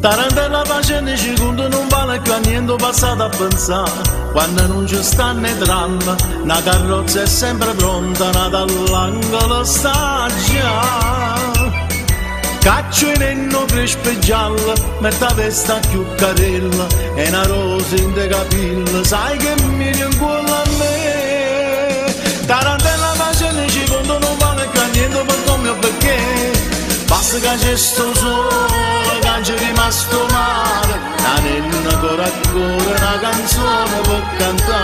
Tarantella facennece cunto nun vale cchiù a niente 'o passato a penzà Quanno nun ce stanno 'e tram Na carrozza è sempre pronta n'ata all'angolo sta già Caccio 'e nenne 'o crespo è giallo Mette 'a vesta cchiù carella E na rosa 'int' 'e capille Sai che mmiria 'ncuollo a me Tarantella facennece cunto nun vale cchiù a niente pe comme o pecché Basta ca ce sta 'o sole ca nc'è rimasto 'o mare Na nenna core a core na canzone pe cantà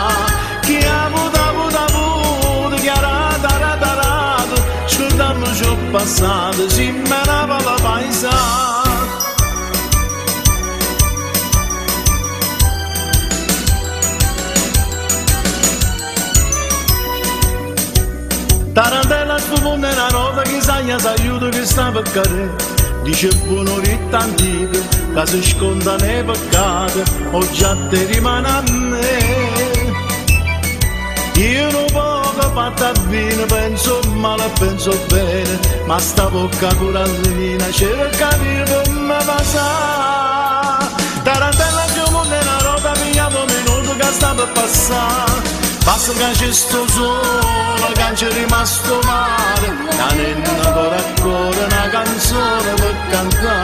Chi ha avuto ha avuto ha avuto chi ha dato ha dato ha dato Scurdammoce 'o passato simm' 'e Napule paisà Tarantella stu munno è na rota chi saglie sagliuto chi sta pe cadè Dice buono 'o ditto antico ca se scontano 'e peccate 'o già te rimane a me Io nu poco fatto a vino penso 'o male e penso 'o bene ma sta vocca curallina cerca 'a via pe me vasà Tarantella stu munno è na rota pigliate 'o minuto ca sta pe passà Basta ca ce sta 'o sole ca nc'è rimasto 'o mare Na nenna core a core na canzone pe cantà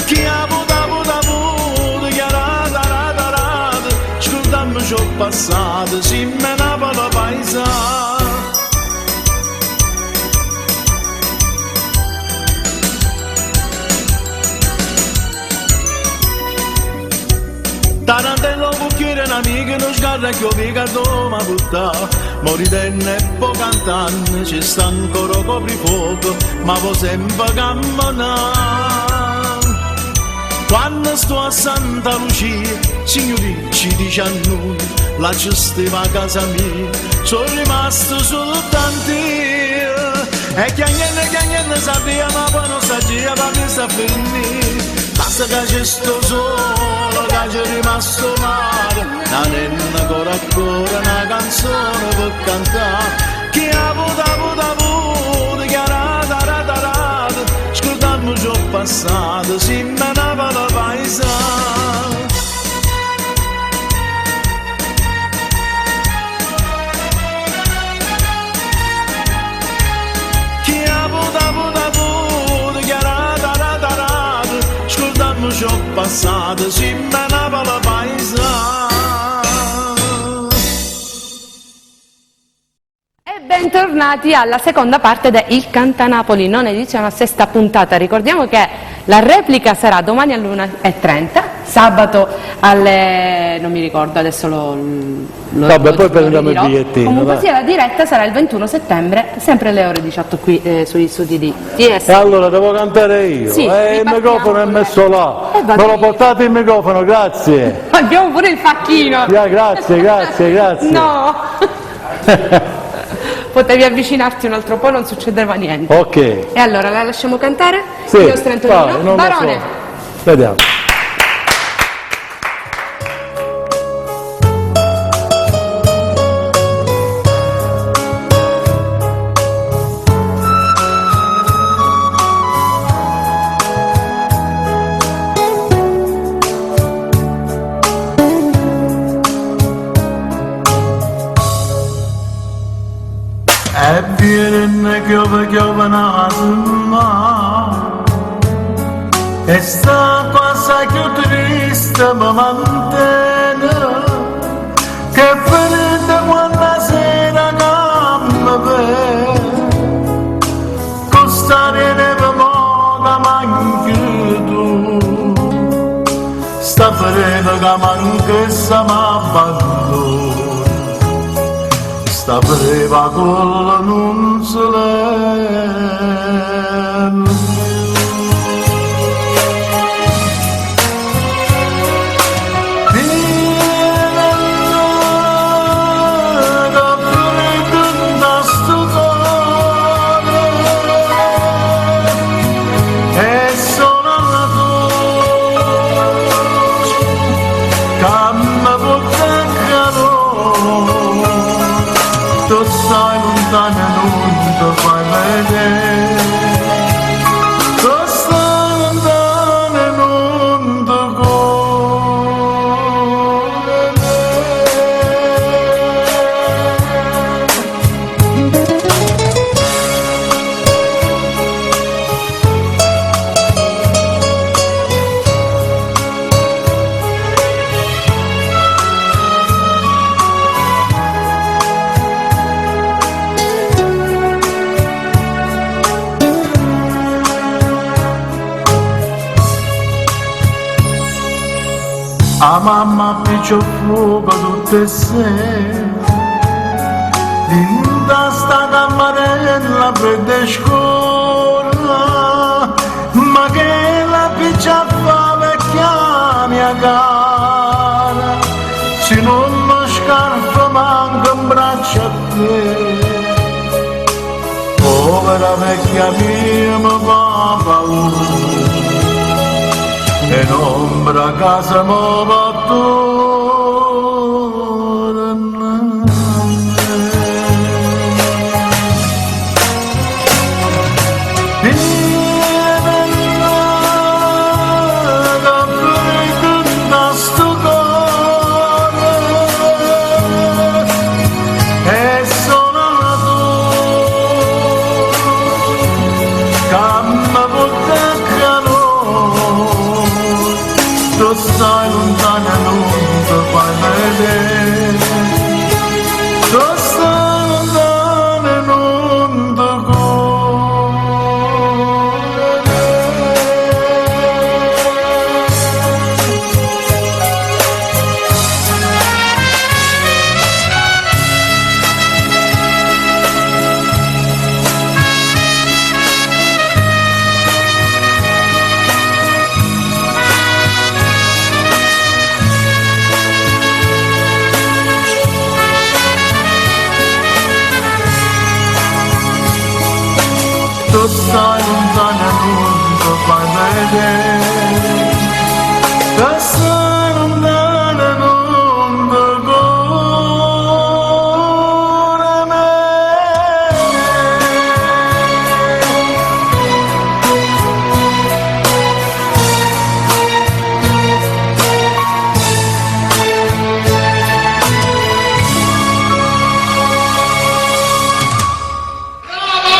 Chi ha avuto ha avuto ha avuto chi ha dato ha dato ha dato Scurdammoce 'o passato simm' 'e Napule paisà Tarantella 'o cucchiere 'e n'amico nun sgarra cchiù 'o vico addò m'ha purtà Mo ridenno e po' cantanno ce sta ancora 'o coprifuoco ma vo' sempe cammenà Quanno sto a Santa Lucia signurì ci dice a nuje là ce steva 'a casa mia so' rimasto sultant'io E chiagnenno chiagnenno s'avvia ma poi non s'aggia va messa a finì Basta ca ce sta 'o sole ca c'è rimasto 'o mare Na nenna core a core na canzone pe cantà Chi ha avuto ha avuto ha avuto chi ha dato ha dato ha dato Scurdammoce 'o passato simm' 'e Napule paisà Chi ha avuto ha avuto ha avuto chi ha dato ha dato ha dato Scurdammoce 'o passato simm' 'e Napule paisà E bentornati alla seconda parte de Il Cantanapoli, nona edizione, sesta puntata. Ricordiamo che la replica sarà domani all'1.30, sabato alle... non mi ricordo, adesso lo, lo Vabbè, lo, poi lo prendiamo il ridirò. bigliettino, Comunque dai. sia, la diretta sarà il 21 settembre, sempre alle ore 18 qui eh, sugli studi di TS. E allora devo cantare io. Sì, Eh, il ripartiamo microfono è con messo là. Eh, vado Me lo io. portate il microfono, grazie. Abbiamo pure il facchino. Ya, grazie, grazie, grazie. No! Potevi avvicinarti un altro po', non succedeva niente. Ok. E allora la lasciamo cantare? Sì, Il nostro Antonino? vai, non lo Barone! so. Vediamo. E viene chiove chiove na ma E sta cosa più triste mi mantiene Che fredda quando la sera che mi vede Con sta neve mo che manchi tu Sta freva che manca m'abbandona Sta freva con la non se leva. E sono la voce che mi porta calore. Tu stai lontano e non ti fai vedere. Tu stai lontano e non ti 'A mamma appiccia 'o ffuoco tutt' 'e ssere Dint' 'a sta cammarella fredda e scura Ma che l'appiccia a fa' vecchia mia cara Si nun me scarfa manco 'mbraccio a te Povera vecchia mia me fa paura E n'ombra ca se move attuorno a me. Tu stai luntano e nun te Tu stai luntano e nun te fai vedere Tu stai luntano e nun te cure me.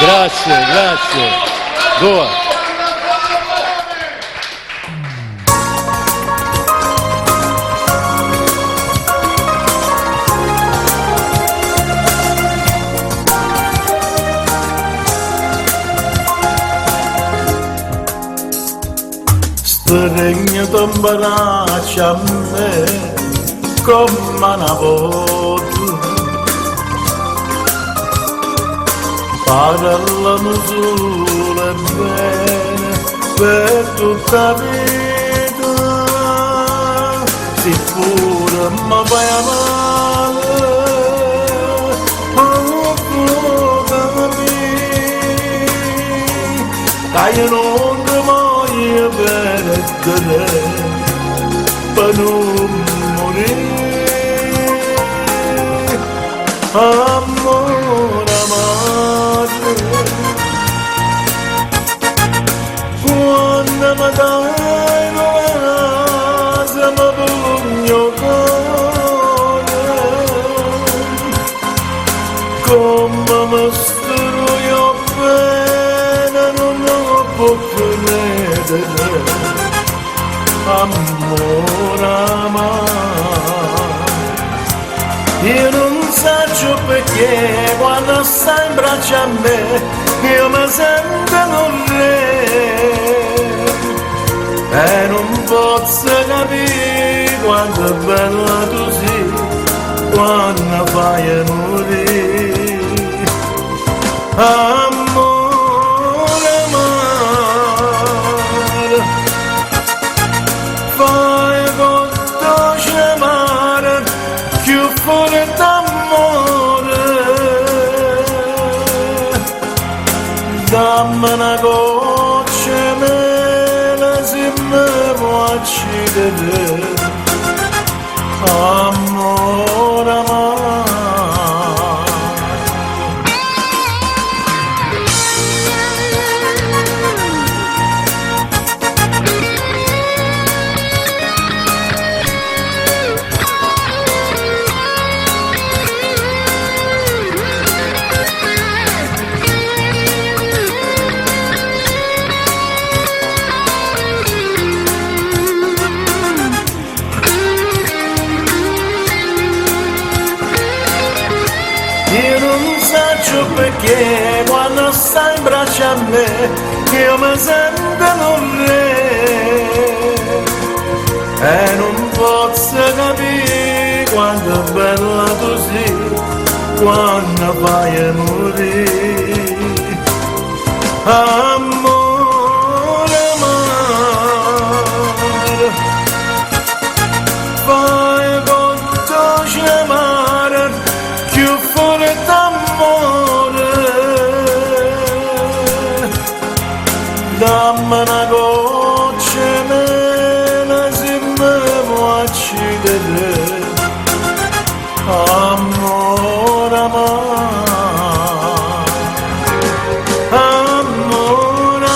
Grazie, grazie. Goa. Stregno in braccio a me come una volta Parlano solo e bene per tutta la vita Se pure mi fai male non può capire Che io non ti voglio perdere per non morire Amore amore Quando mi dai una vaso mi pugno il cuore Come mi struio bene non lo può credere Amore amore Io non saccio perché quando stai in braccio a me io mi sento un re e non posso capire quanto è bella tu sei quando fai morire Amore amore Fai con dolce mare più forte d'amore Dammi una goccia e mele se mi può uccidere Amore amore Io non saccio perché quando stai in braccio a me io mi sento un re e non posso posso capire quanto bella tu sei, quando fai morire. Amore amaro, fai conto mare, più forte amore. Dammi una goccia mela se mi vuoi uccidere. Amore amaro, amore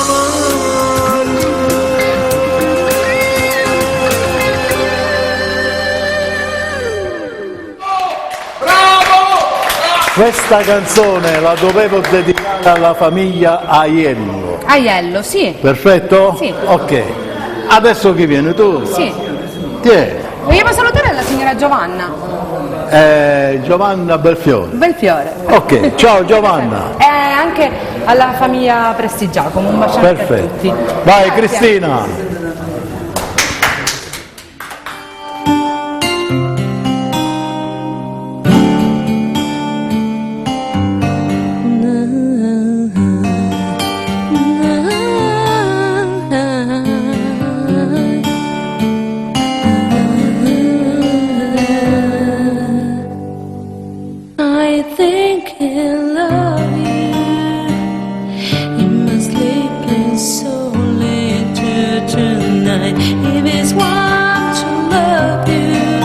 Questa canzone la dovevo dedicare alla famiglia Aiello. Aiello, sì. Perfetto? Sì. Ok. Adesso chi viene tu? Sì. Tieni. Vogliamo salutare la signora Giovanna Giovanna Belfiore. Belfiore. Ok, ciao Giovanna. E anche alla famiglia Prestigiacomo, un bacione per Perfetto. tutti. Vai Grazie. Cristina. I think I love you in my sleepless solitude tonight. If it's one to love you,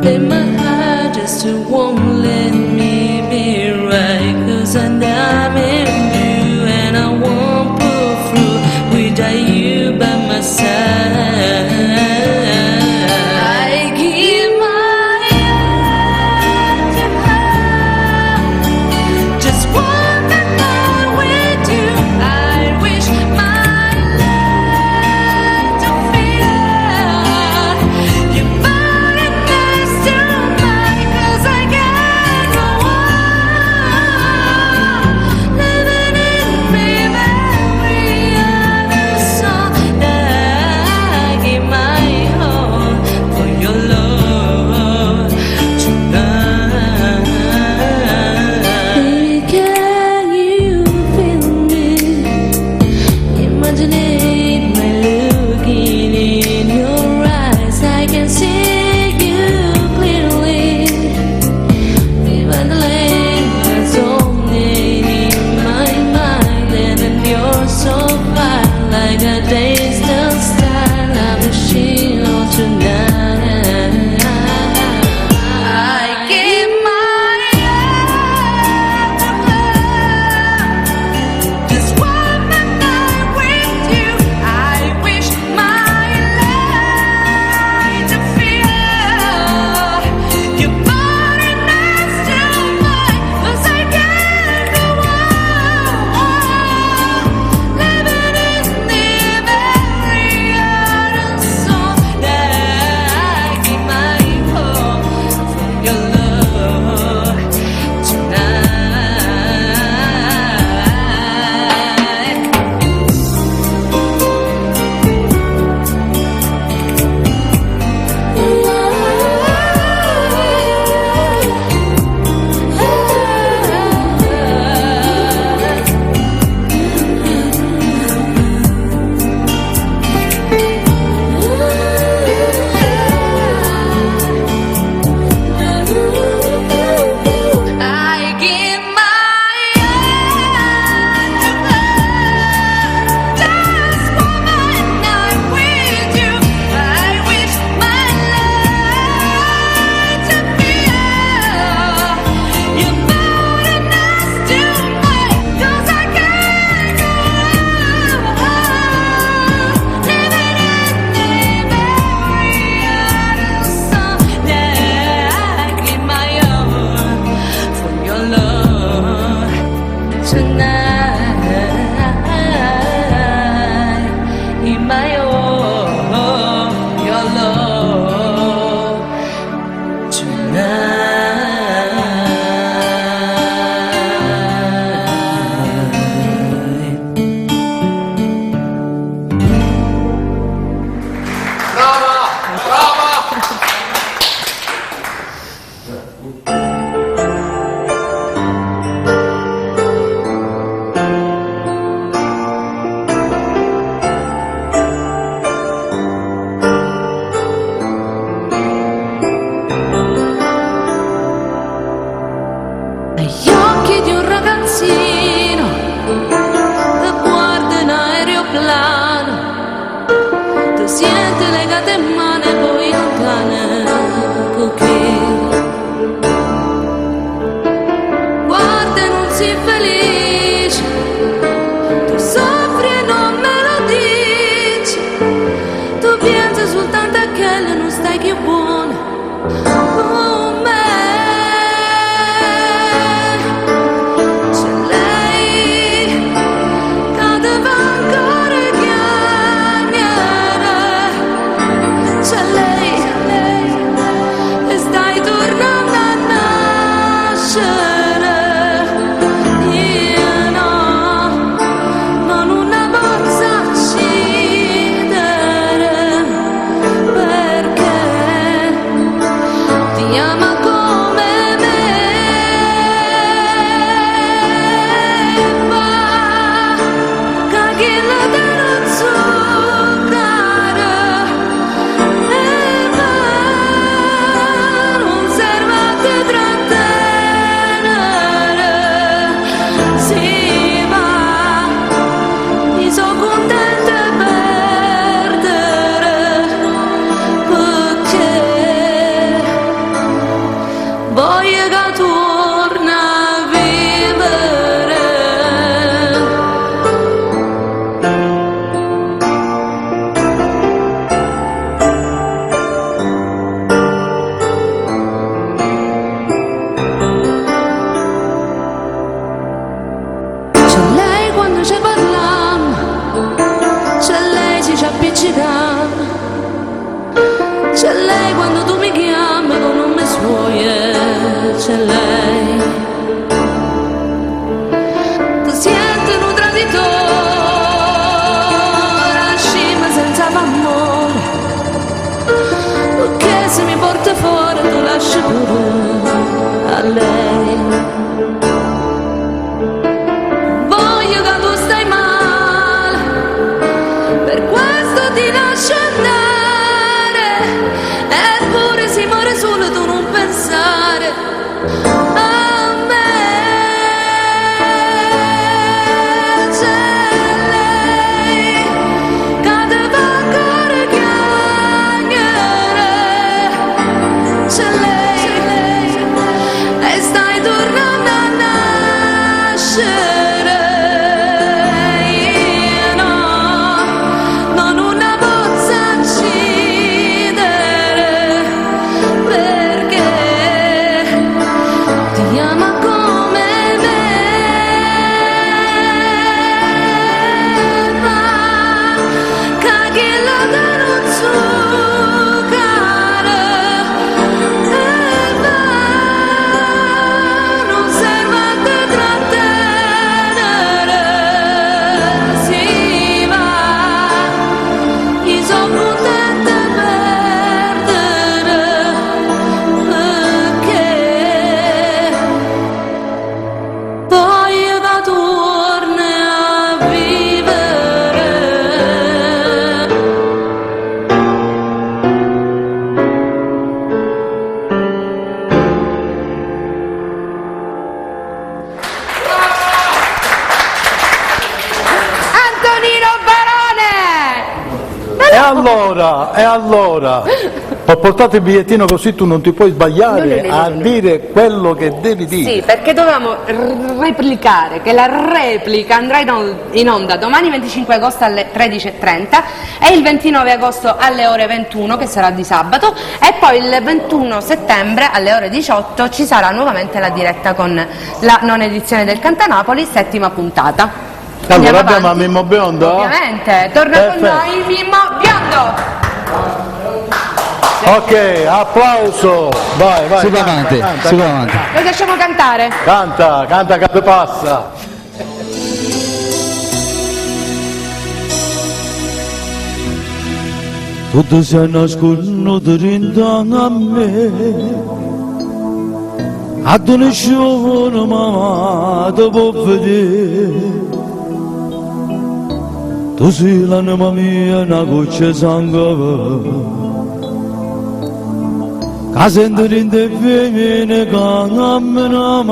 then my heart just won't let me be right. Cause I'm in you and I won't pull through without you by my side. I give my all to her. Just one night with you. I wish my life to feel your body next to mine. 'Cause I can't. Gli occhi di un ragazzino che guarda in aeroplano, ti siente legate in mano e poi lontane perché guarda e non sei felice, tu soffri e non me lo dici, tu pensi soltanto a che non stai più buona con me. C'è lei che deve ancora chiamare, c'è lei e stai tornando a nascere. Io no, no, non la posso uccidere perché ti ama come me. Ma che chi la te non zuccare e va, non serve a te trattenere. Si va, mi sono contenta di perdere perché voglio che torna a vivere. C'è lei quando ci parliamo, c'è lei se ci appiccichiamo, c'è lei quando tu mi chiami con nome suo, c'è lei. Tu senti un traditore, scima senza amore, perché se mi porta fuori tu lasci pure a lei. Voglio che tu stai male, per questo ti lascio andare. Eppure si muore solo tu non pensare a me. C'è lei che ti fa ancora chiamare. C'è lei e stai tornando a nascere. Io no, no, non la posso uccidere perché ti ama come me. Ma che chi la te non zuccare e va, non serve a te trattenere. Si va, io sono contenta di perdere perché voglio che torni a vivere. Antonino Barone! E allora, e allora, ho portato il bigliettino così tu non ti puoi sbagliare No, no, no, no, a no. dire quello che devi dire. Sì, perché dovevamo replicare, che la replica andrà in onda domani 25 agosto alle 13.30 e il 29 agosto alle ore 21, che sarà di sabato, e poi il 21 settembre alle ore 18 ci sarà nuovamente la diretta con la non edizione del Cantanapoli, settima puntata. Allora Andiamo abbiamo a avanti. Mimmo Biondo? Ovviamente, torna con Perfetto. noi Mimmo Biondo! Ok, applauso. Vai, vai. Si va canta, avanti, canta, si va canta. avanti. Lo lasciamo cantare. Canta, canta, canta, passa. Tutto si è nascosto dentro a me A nessuno ma ti può vedere Tu sei l'anima mia, una goccia di sangue. Ca sento dint' 'e vene cammena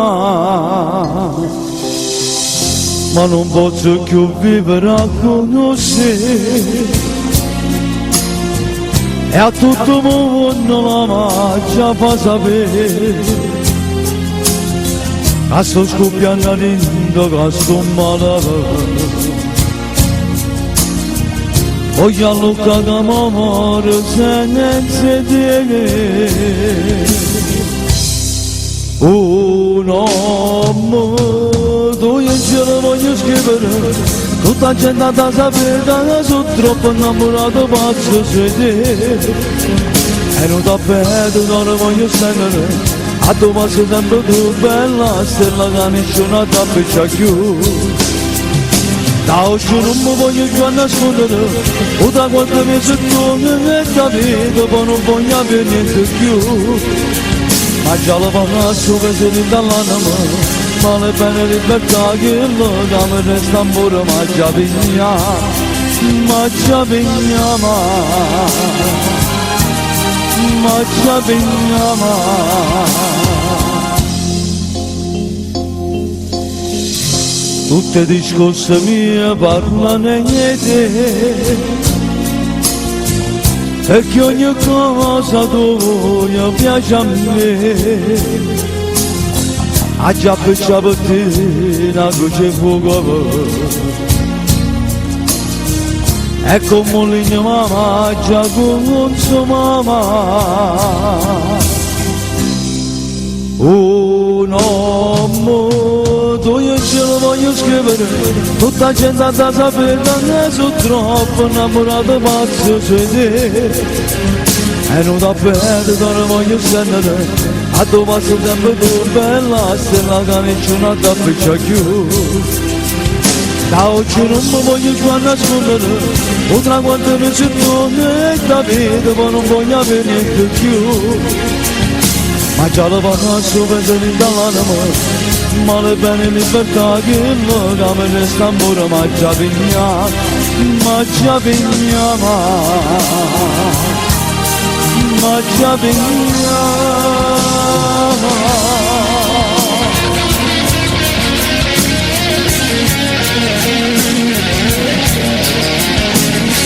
Ma nun pozzo cchiù vivere accussì E a tutto 'o munno l'aggia fa sapè Ca sto scuppianno 'a dinto ca sto male. Voglio alluccà ca mo moro senza 'e te. 'O nomme tuoje 'ncielo voglio scrivere, tutta 'a gente ha da sapè ca so' troppo 'nnammurato pazzo 'e te. E nu tappeto d'oro voglio stennere, addò passe sempe tu bella stella ca nisciuno adda appiccià cchiù. Da oggi nun me voglio cchiù annasconnere, o da quanto mese tu e da vita poi non voglio avere niente cchiù. Ma già lo passo peso dint'all'anima, male bene libertà quello che mi resta ancora ma già vigna, ma già vigna ma, ma già vigna ma. Tutt' 'e discorse mie parlano 'e te Perché ogni cosa tua piace a me Aggia appiccià pe' te 'na croce 'e fuoco E comme 'o ligno m'aggia consumà 'O nomme tuoje 'ncielo voglio scrivere, tutta 'a gente ha da sapè ca ne so' troppo 'nnammurato pazzo 'e te. E nu tappeto d'oro voglio stennere, addò passe sempe tu bella stella ca nisciuno adda appiccià cchiù. Da oggi nun me voglio cchiù annasconnere, o tra quanto ne si tu e da vita poi non voglio avere niente cchiù. Ma già lo passo penso dint'all'anima, male bene libertà quello che mi resta ancora ma già vigna, ma già vigna ma, ma già vigna.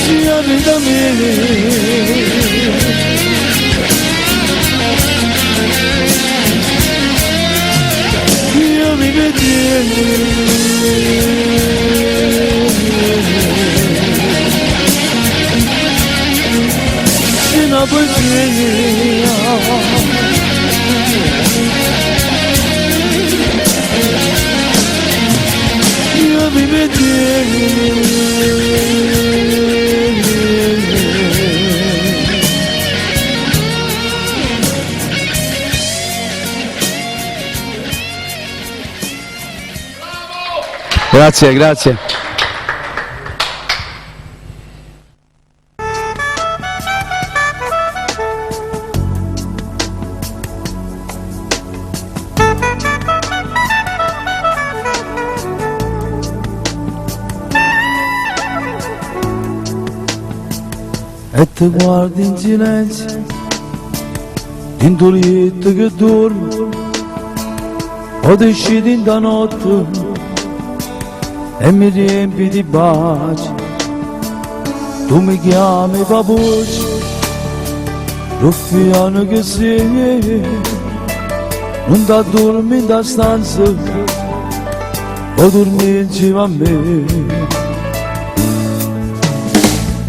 Si 'a vita mia. Io mi Si 'na poesia. Io mi Grazie, grazie. E te guardi in silenzio, dint' 'o lietto che dormi, o ti sceti 'int' 'a notte e mi riempi di baci. Tu mi chiami papuccio, ruffiano che sei, nun t'addormi 'int' 'a stanza, o dormi insieme a me.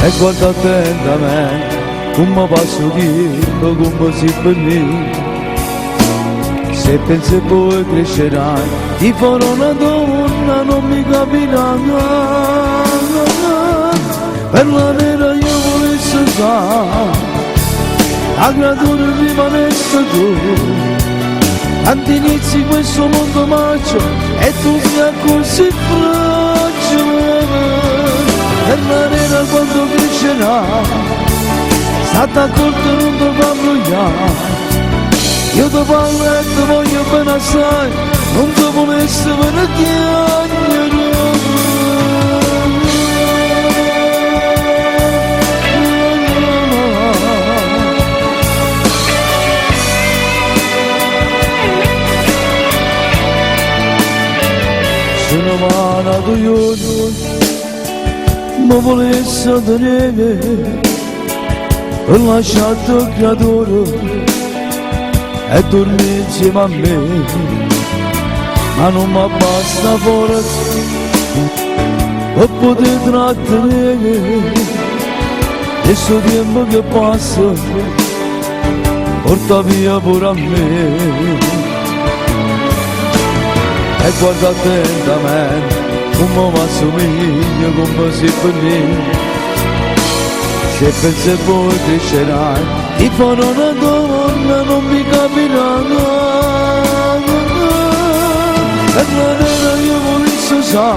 E guarda attentamente come passa 'o tiempo, come si finì. Se pensi poi crescerai, ti farò una donna, non mi capirai. Per la nera io volessi stare, la creatura rimanesse tu. Tanti inizi questo mondo marcio e tu sei così fragile. Per la nera quando crescerà, statte accorto nun te fa 'mbruglià. Io ti parlo e ti voglio bene assai, nun te volesse per chiagnere. Se ne va n'ato juorno, me vulesse tenere, per lasciarti creatura e dormire insieme a me. Ma non mi basta forza per poter trattenere questo tempo che passa, porta via pure a me. E guarda attentamente come mi assomiglia, come si per me. Se pensi e poi crescerai, ti farò una donna, non mi capirai. E la nera io volessi sa,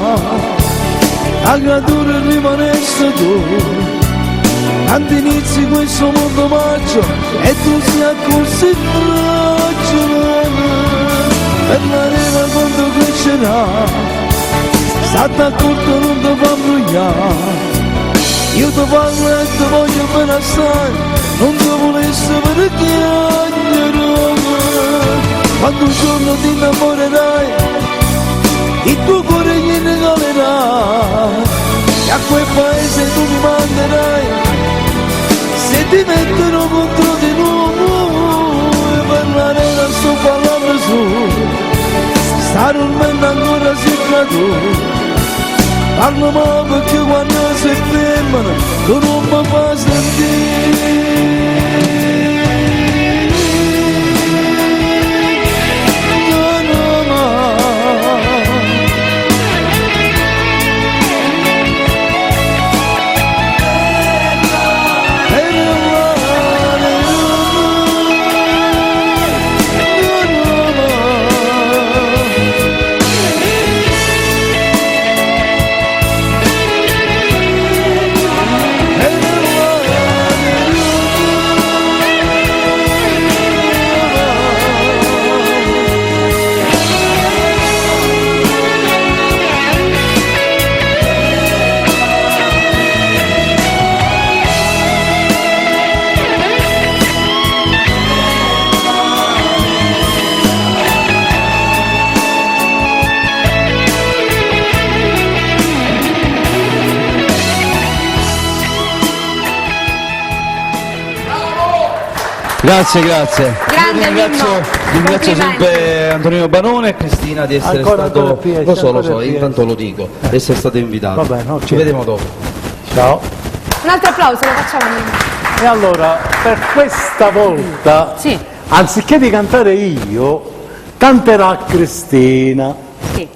la creatura rimanesse tu. Tanti inizi questo mondo marcio e tu sei così fragile. Per la nera quando crescerà, state accorto non ti fa imbrogliare. Io ti parlo e ti voglio bene assai, non ti volessi per chiagnere. Quando un giorno ti innamorerai, il tuo cuore gli regalerà. E a quel paese tu mi manderai, se ti mettono contro di noi, per l'arena sto parlando su, sta dormendo ancora si tu. Parlo ma perché quando si fermano, tu non mi fai sentire. No, no, no. Grazie, grazie. Grande Io ringrazio, Mimmo. ringrazio Complimenti. sempre Antonino Barone e Cristina di essere Ancora, stato. ancora PS, lo so, lo ancora so, PS. intanto lo dico, di essere stato invitato. Va bene, ok. Ci vediamo dopo. Ciao. Un altro applauso lo facciamo Mimmo. E allora, per questa volta, Sì. anziché di cantare io, canterà Cristina. Sì.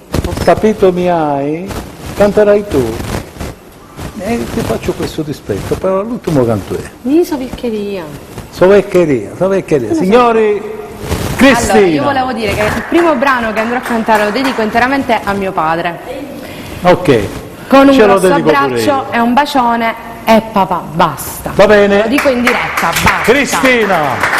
Capito mi hai? Canterai tu. E ti faccio questo dispetto, però all'ultimo canto io. Mi soviccheria. Soveccheria, soveccheria. Signori, Cristina. Allora, io volevo dire che il primo brano che andrò a cantare lo dedico interamente a mio padre. Ok. Con un Ce lo grosso dedico pure abbraccio io. e un bacione e papà, basta. Va bene. Lo dico in diretta, basta. Cristina.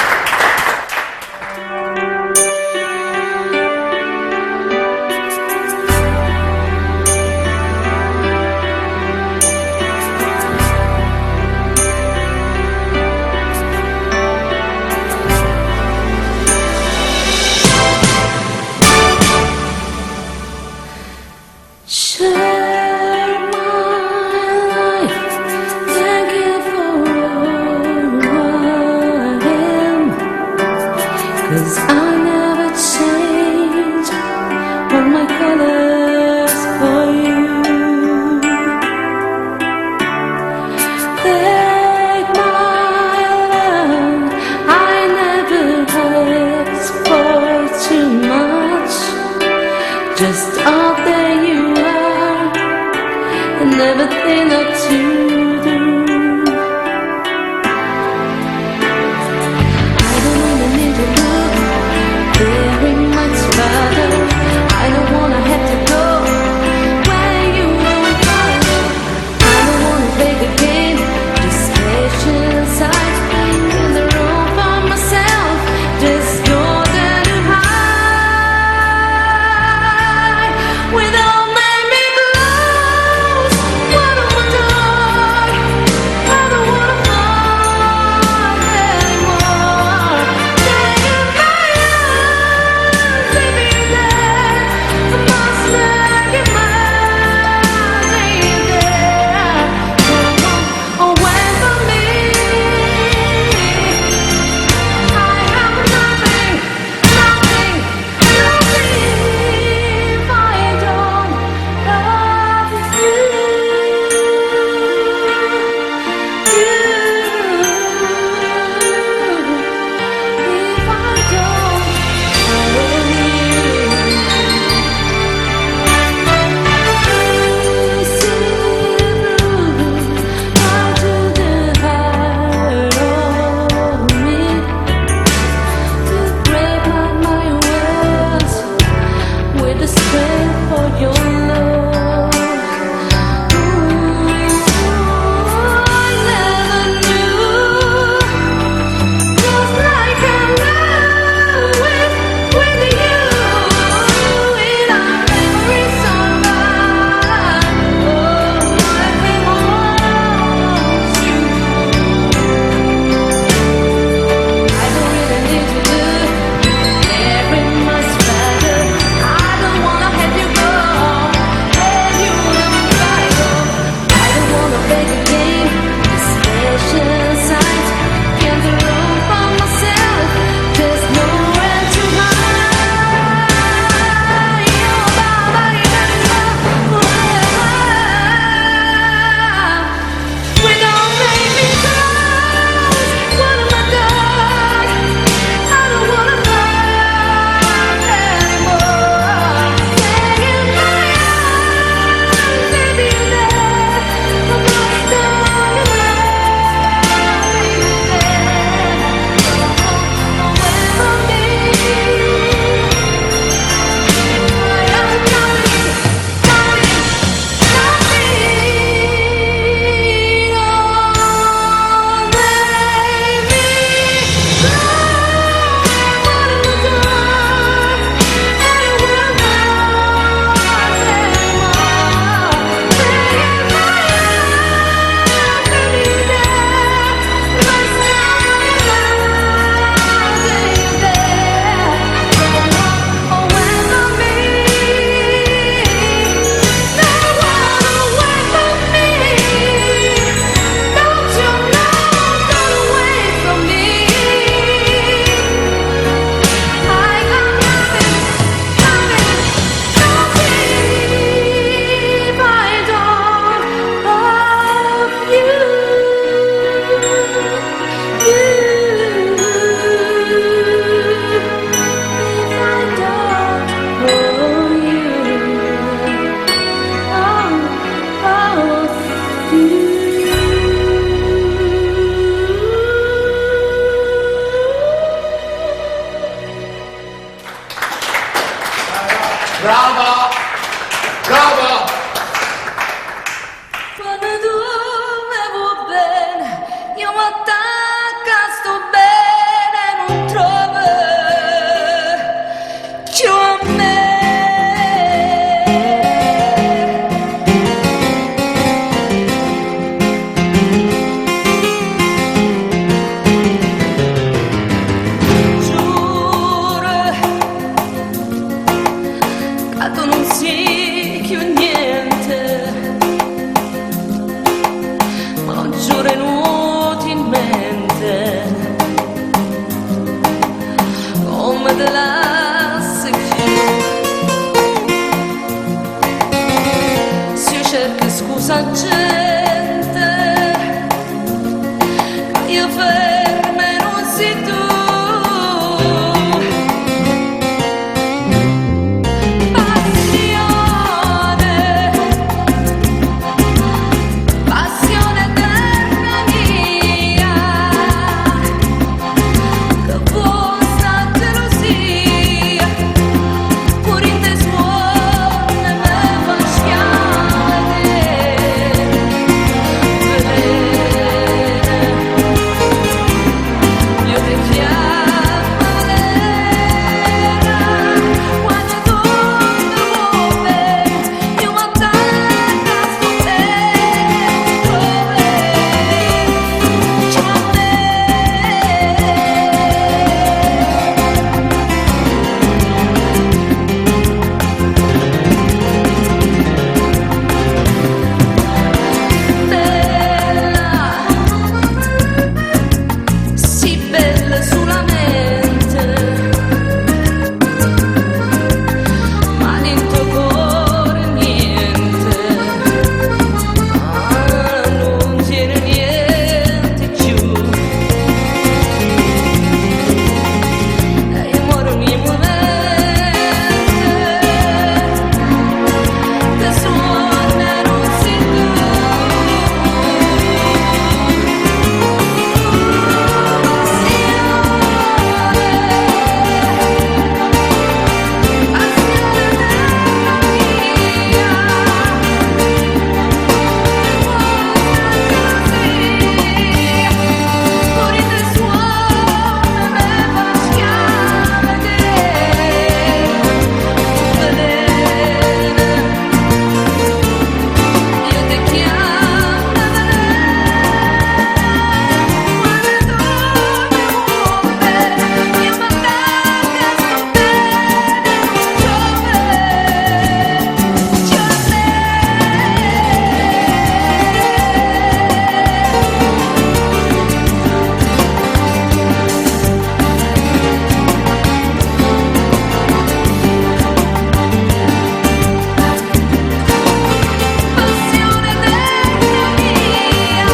Share my life, thank you for all I am. 'Cause I never change all my colors for you. Take my love, I never ask for too much. Just all that you are and everything that you do. I don't wanna need to look very much further. I don't wanna have to go where you won't follow. I don't wanna play the game, just patience. I in the room for myself, just go there to hide. Brava! Brava! Quanno tu me vuò bene, io m'attacco a sto bene e nun trovo cchiù a me. Giuro ca tu nun si cchiù niente, ma 'o giuro inutilmente, comme te lasso cchiù. Si io cerco scusa 'a gente, ca io fermo e nun si tu. Passione, passione eterna mia, che vuò 'sta gelosia, pure 'int' 'e suonne me fa schiava 'e te. Veleno, io te chiammo veleno, quanno tu me vuò bene, io m'attacco a sto bene, nun trovo cchiù a me. Bella, si bella sulamente, ma dint' 'o core niente, ah, nun tiene niente cchiù. E io moro ogni mumento, te suonne nun si tu. Passione, passione eterna mia, che vuò 'sta gelosia, pure 'int' 'e suonne me fa schiava 'e te. Veleno, io te chiammo veleno, quanno tu me vuò bene, io m'attacco a sto bene, nun trovo cchiù a me. Passione eterna mia.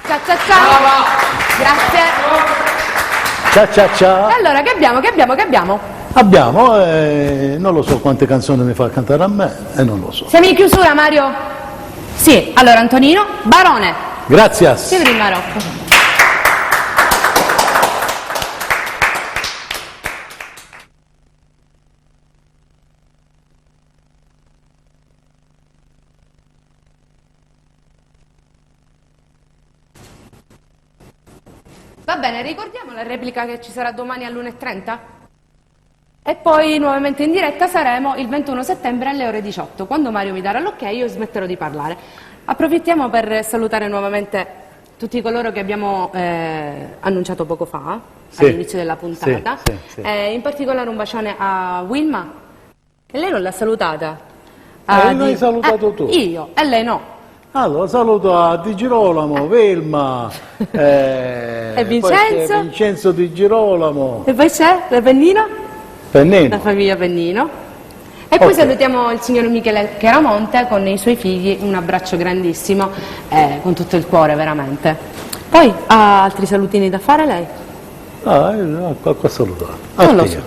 Ciao ciao ciao. Grazie. Ciao ciao ciao. E allora che abbiamo? Che abbiamo? Che abbiamo? Abbiamo, non lo so quante canzoni mi fa cantare a me e non lo so. Siamo in chiusura Mario? Sì, allora Antonino Barone. Grazie. Sì, per il Marocco. Va bene, ricordiamo la replica che ci sarà domani all'1.30? E poi nuovamente in diretta saremo il 21 settembre alle ore 18. Quando Mario mi darà l'ok io smetterò di parlare. Approfittiamo per salutare nuovamente tutti coloro che abbiamo annunciato poco fa, Sì. all'inizio della puntata. Sì, sì, sì. In particolare un bacione a Wilma, che lei non l'ha salutata. L'hai salutato tu. Io, e lei no. Allora, saluto a Di Girolamo, Velma, E poi c'è Vincenzo? Vincenzo Di Girolamo. E poi c'è la Pennino? Pennino. La famiglia Pennino. E poi Ok. salutiamo il signor Michele Chiaramonte con i suoi figli, un abbraccio grandissimo, con tutto il cuore veramente. Poi ha altri salutini da fare lei? Ah, io, qua, qua salutato. Non lo A te. so.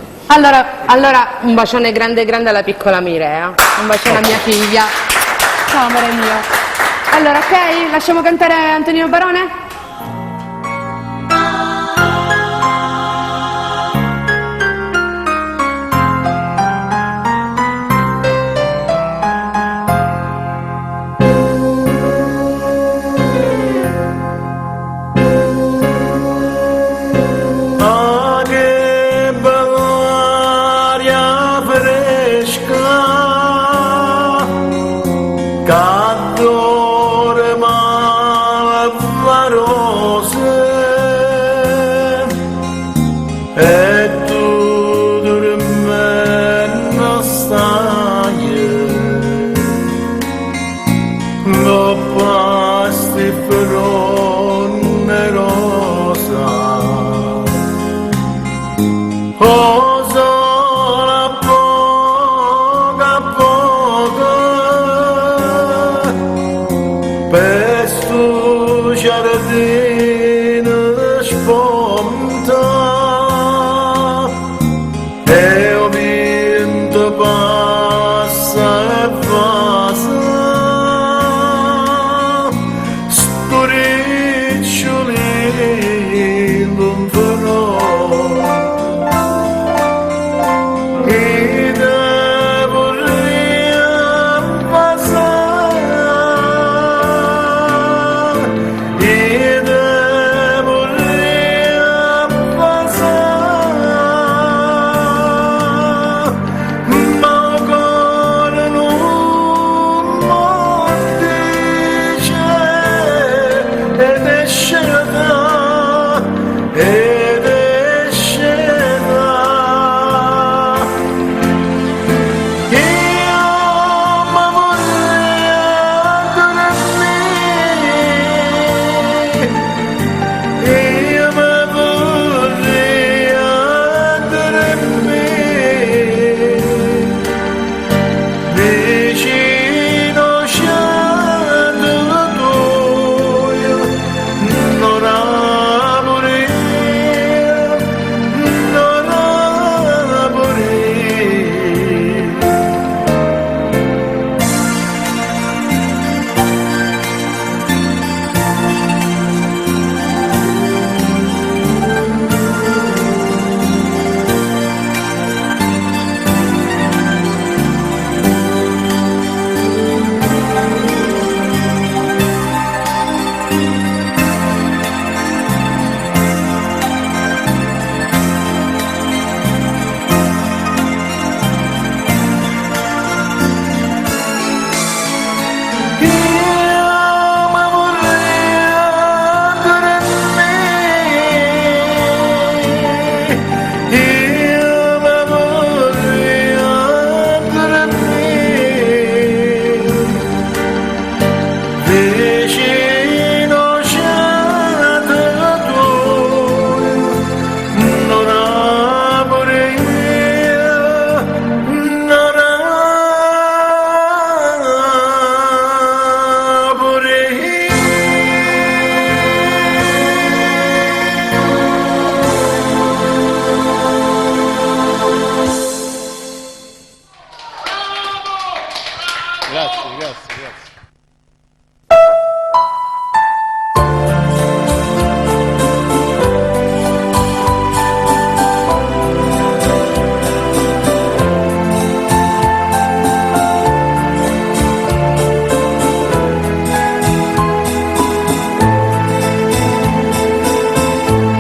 Allora un bacione grande grande alla piccola Mirea, un bacione a mia figlia. Ciao amore mio. Allora, ok? Lasciamo cantare Antonino Barone? Ah, che bella aria fresca, che adora la rose, e tu dormendo stai, dopo sti fronne rosa. O sola poco a poco per sto giardino sponta e o vento passa e passa sto ricciolino in E te vorrei passare, e te vorrei passare, ma il cuore non mi dice ed è scelta, ed è scelta. Io mi vorrei addormire, io mi vorrei addormire, vicino al tuo, non morire, non morire. Io mi vorrei addormire, io mi vorrei addormire, vicino al tuo, non morire, non morire. Grazie, grazie, grazie.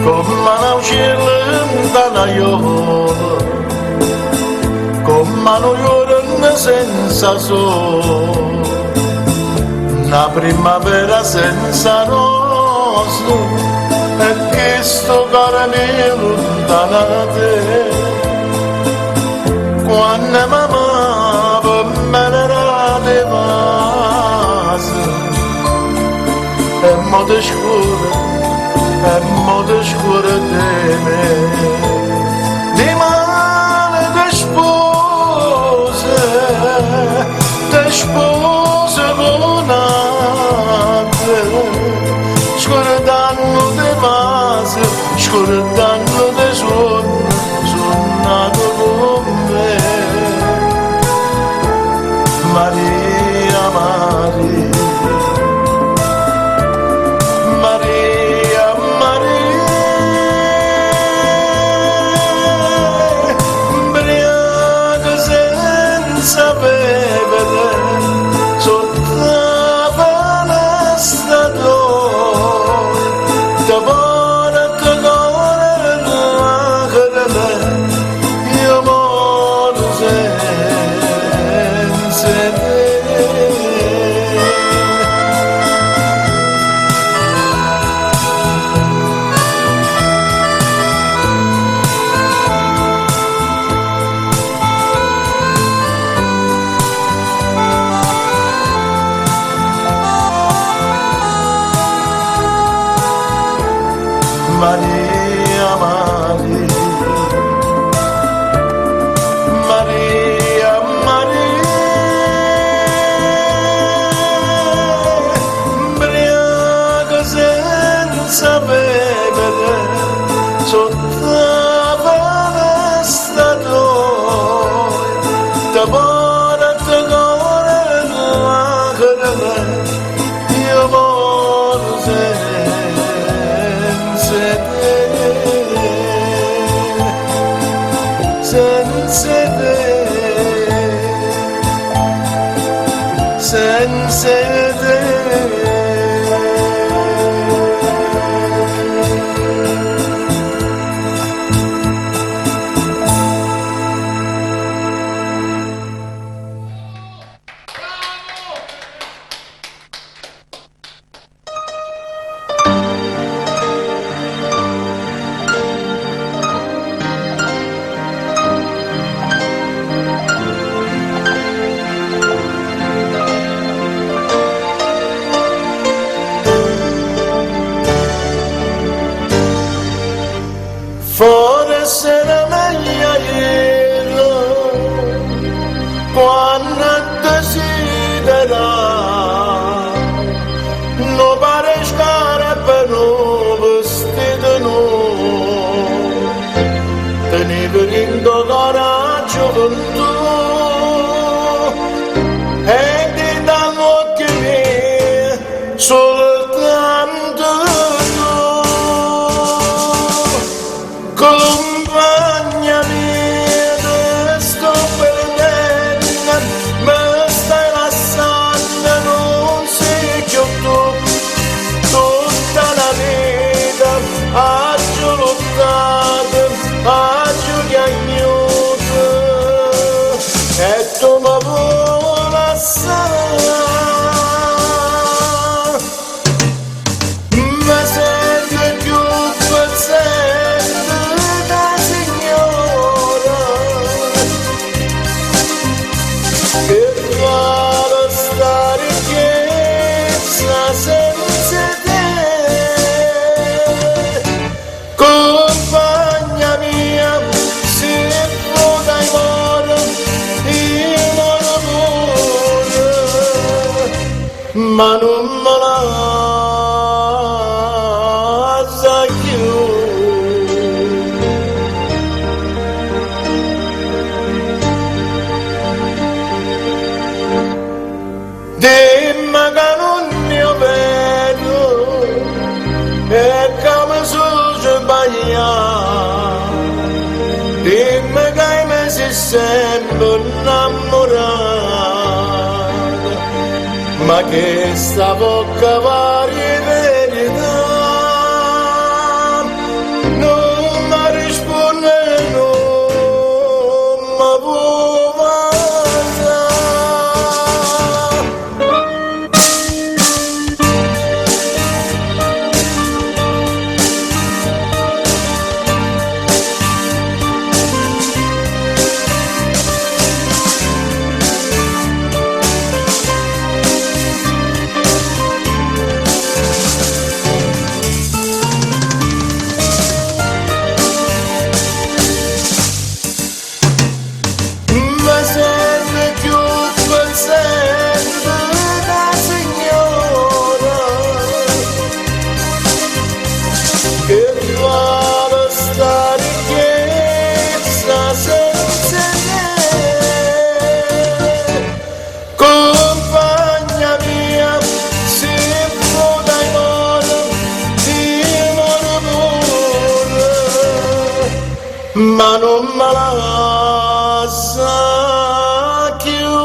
Come un uccello dalla iola, come un giorno senza sole, una primavera senza rosa, e questo caro mio lontano da te. Quando mamma me ne dava vasi, e mo te scuro, e mo te scuro di me. Di male te spose, te spose con te, scordando te vasi, scordando te suoni, suonato con me. Maria, Maria. Senza 'e te. Forse era meglio ajere quanno a desiderà nu paro 'e scarpe e nu vestito nuovo tenive dint' 'o core 'a giuventù e dint' a ll'uocchie mieje sultanto tu. Cumpagna mia, te sto perdenne, me stai lassanno, nun si cchiù tu. Tutta la vita aggio luttato, aggio chiagnuto e tu me vuo' lassà. Me sento cchiù pezzente da signora che vale sta ricchezza senza te. Compagna mia, si vuò ca i' moro, io moro pure, ma nun me lassa cchiù. Dimme ca nun è overo e ca me so' sbagliato, dimme ca 'e me si' sempe 'nnammurata, ma chesta vocca pare 'e verità nun me risponne nun me vo' vasà. Me sento cchiù pezzente da signora che vale sta ricchezza senza te. Compagna mia, si vuò ca i' moro, io moro pure, ma nun me lassa cchiù.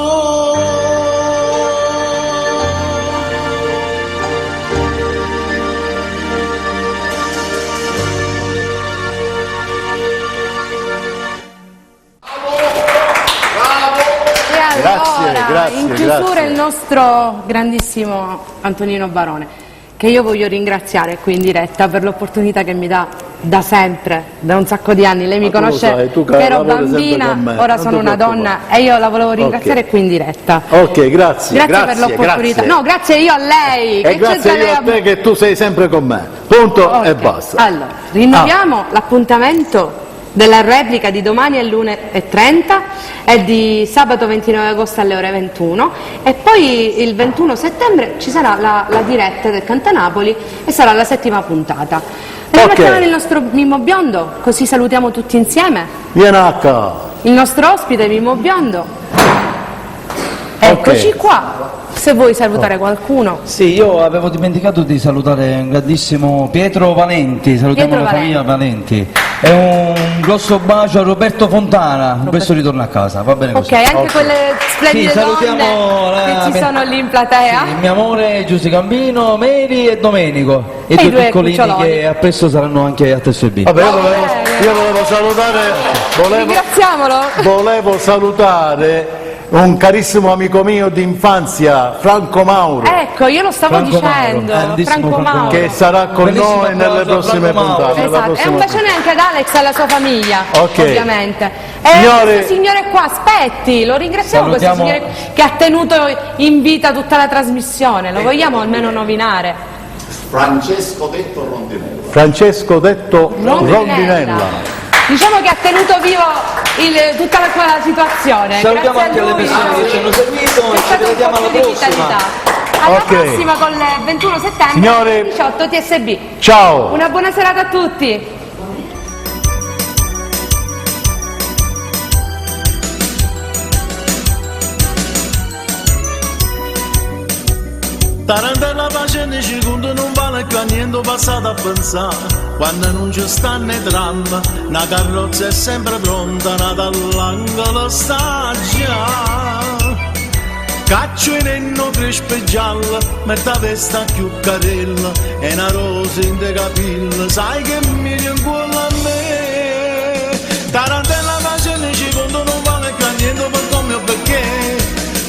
E Grazie, allora, grazie, in chiusura grazie. il nostro grandissimo Antonino Barone, che io voglio ringraziare qui in diretta per l'opportunità che mi dà da sempre, da un sacco di anni. Lei mi Ma tu lo conosce sai, tu che che ero lavori sempre bambina, con me, ora non sono ti una preoccupare. donna e io la volevo ringraziare Ok. qui in diretta. Ok, grazie. Grazie, per l'opportunità. grazie. No, grazie io a lei. E che grazie c'entra io lei a te che tu sei sempre con me. Punto e Ok. basta. Ah. Allora, rinnoviamo l'appuntamento della replica di domani alle 1.30 e di sabato 29 agosto alle ore 21 e poi il 21 settembre ci sarà la, la diretta del Cantanapoli e sarà la settima puntata. Andiamo Ok. a chiamare il nostro Mimmo Biondo, così salutiamo tutti insieme. Vieni a qua. Il nostro ospite Mimmo Biondo. Eccoci qua. Se vuoi salutare qualcuno. Sì, io avevo dimenticato di salutare un grandissimo Pietro Valenti, salutiamo Pietro la famiglia Valenti. E un grosso bacio a Roberto Fontana. Questo ritorno a casa, va bene così. Ok, anche quelle splendide Sì, salutiamo donne la che ci mia- sono lì in platea. Sì, mia amore Giusy Gambino, Mary e Domenico. E, E i due due piccolini cuccioloni. che a presto saranno anche a TSB. Vabbè, io volevo, bene. io volevo salutare, volevo, Ringraziamolo. volevo salutare un carissimo amico mio d'infanzia, Franco Mauro, Ecco, io lo stavo Franco Mauro, dicendo, grandissimo Franco Franco Mauro. che sarà con Bellissimo noi nelle applauso a prossime Franco Mauro. puntate. nella Esatto, e prossima un bacione anche ad Alex e alla sua famiglia, Ok. ovviamente. E Signori- questo signore qua, aspetti, lo ringraziamo questo Salutiamo- signore che ha tenuto in vita tutta la trasmissione, lo vogliamo almeno nominare. Francesco detto Rondinella. Francesco detto Rondinella. Diciamo che ha tenuto vivo tutta la, quella situazione. Salutiamo Grazie anche a le lui. persone che ci hanno seguito C'è e ci stato un vediamo po' alla più di prossima. vitalità. Alla Ok. prossima con il 21 settembre Signori- alle 18 TSB. Ciao! Una buona serata a tutti. Tarantella facendo secondo non vale più a niente passato a pensare Quando non ci stanno i tram Una carrozza è sempre pronta Nata all'angolo sta già Caccio in enno crespe gialla Metta vesta più carella E una rosa in de capelli Sai che mi rincuola a me Tarantella facendo secondo non vale più a niente per come o perché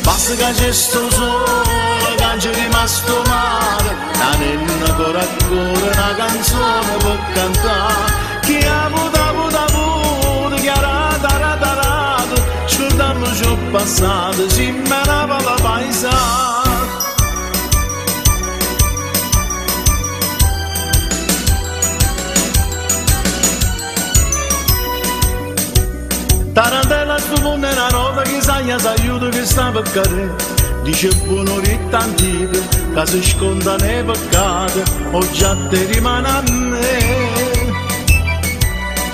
Basta che c'è sto sole, che c'è rimasto male La nenna ancora ancora una canzone per cantare Chi ha avuto, avuto, avuto, chi ha rato, rato, rato Scordammoci il passato, si me ne va la paesana Tarantella sto mondo è una roba che sa, sa aiuto che sta per cadere. Dice buono antico, che si sconda nei peccati, o già te rimane a me.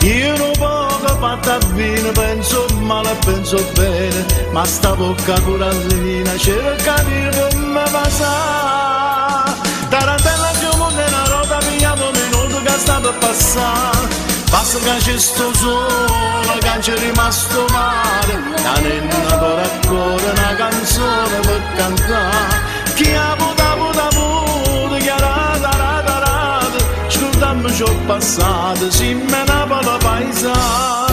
Io non poco fatta vino, penso male e penso bene, ma sta bocca corallina cerca di me passare. Tarantella più mondo è una roba, pigliamo un minuto che sta per passare. Basta che c'è sto sole, che c'è rimasto male, la nenna ancora ancora una canzone per cantare. Chi ha avuto, avuto, avuto, chi ha rato, rato, rato, scordammoci il passato, si me ne va la paesana.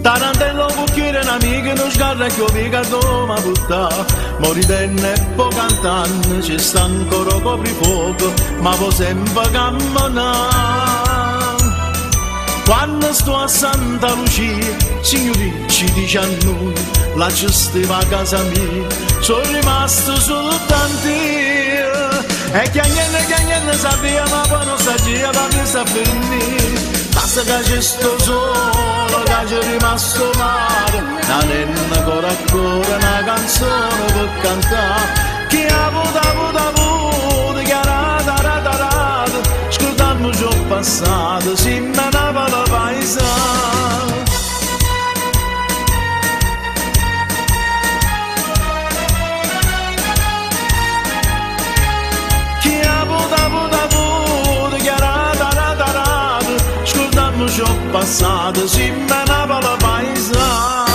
Tarantello cucchiere un'amica non sgarra che mica doma butta Moridenne e po' cantando ci sta ancora coprifuoco ma può sempre camminare Quando sto a Santa Lucia, signori ci dice a noi, là ci stava a casa mia, sono rimasto soltanto io. E chiagnendo, chiagnendo sapeva, ma poi non sapeva, ma mi sta finire. Basta che c'è sto solo, che c'è rimasto male, la nenna ancora ancora una canzone per cantare. Chi ha avuto, avuto, avuto, chi ha rato, rato, rato, scordammoci il passato, si me ne va la paesana. Chi ha avuto, avuto, avuto, chi ha rato, rato, rato, scordammoci il passato, si me ne va la paesana.